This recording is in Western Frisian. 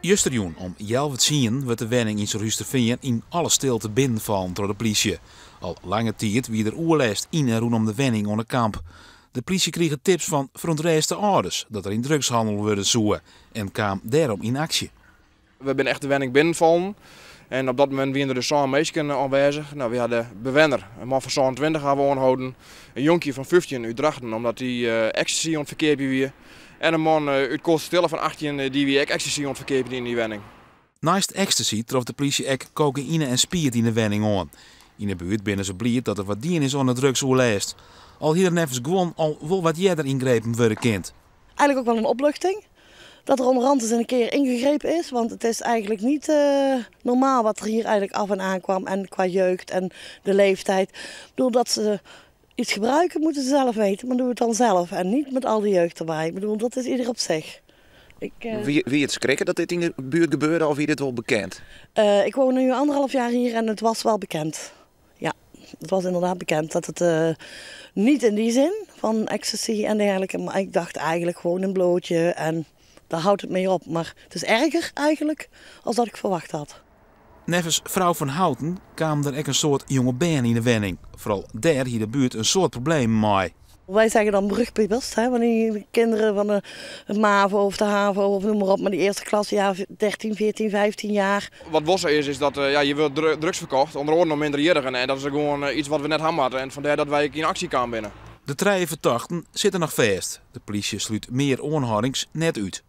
Justerjûn om healwei tsienen wurdt de wenning yn Surhústerfean yn alle stilte binnenfallen troch de plysje. Al lange tiid wie der oerlêst yn en rûnom de wenning oan de Kamp. De plysje krige tips fan ferûntrêste âlders dat der yn drugs hannele wurde soe en kaam dêrom yn aksje. We binne echt de wenning binnenfallen en op dat momint wiene der dus sân minsken oanwêzich. No, wy ha de bewenner, in man fan 27, hawwe we oanholden. In jonkje fan 15 út Drachten, omdat dy ecstasy oan it ferkeapjen wie. En in man út Koatstertille fan 18, dy wie ek ecstasy oan it ferkeapjen yn dy wenning. Neist ecstasy trof de plysje ek kokaïne en speed yn de wenning oan. Yn de buert binne se bliid dat der wat dien is oan de drugsoerlêst. Al hie der neffens guon al wol wat earder yngrepen wurde kind. Eigenlijk ook wel een opluchting dat er onderhand eens een keer ingegrepen is. Want het is eigenlijk niet normaal wat er hier eigenlijk af en aan kwam. En qua jeugd en de leeftijd. Ik bedoel, dat ze iets gebruiken moeten ze zelf weten, maar doe het dan zelf. En niet met al die jeugd erbij. Ik bedoel, dat is ieder op zich. Ik, Wie it skrikken dat dit yn de buert gebeurde of wie dit wol bekend? Ik woon nu anderhalf jaar hier en het was wel bekend. Ja, het was inderdaad bekend dat het niet in die zin van ecstasy en dergelijke, maar ik dacht eigenlijk gewoon een blootje en daar houdt het mee op. Maar het is erger eigenlijk als dat ik verwacht had. Neffens frou Van Houten kaam der ek in soad jonge bern yn de wenning. Foaral dêr hie de buert in soad problemen mei. Wij zeggen dan brugpiepers, hè, van die kinderen van de MAVO of de HAVO of noem maar op, maar die eerste klas, ja, 13, 14, 15 jaar. Wat wol sa is, is dat ja, hjir wurdt drugs ferkocht, ûnder oaren oan minderjierrigen. En dat is gewoan iets wat we net ha moatte en fandêr dat wy ek yn aksje kaam binne. De trije fertochten sitte noch fêst. De plysje slút mear oanhâldings net út.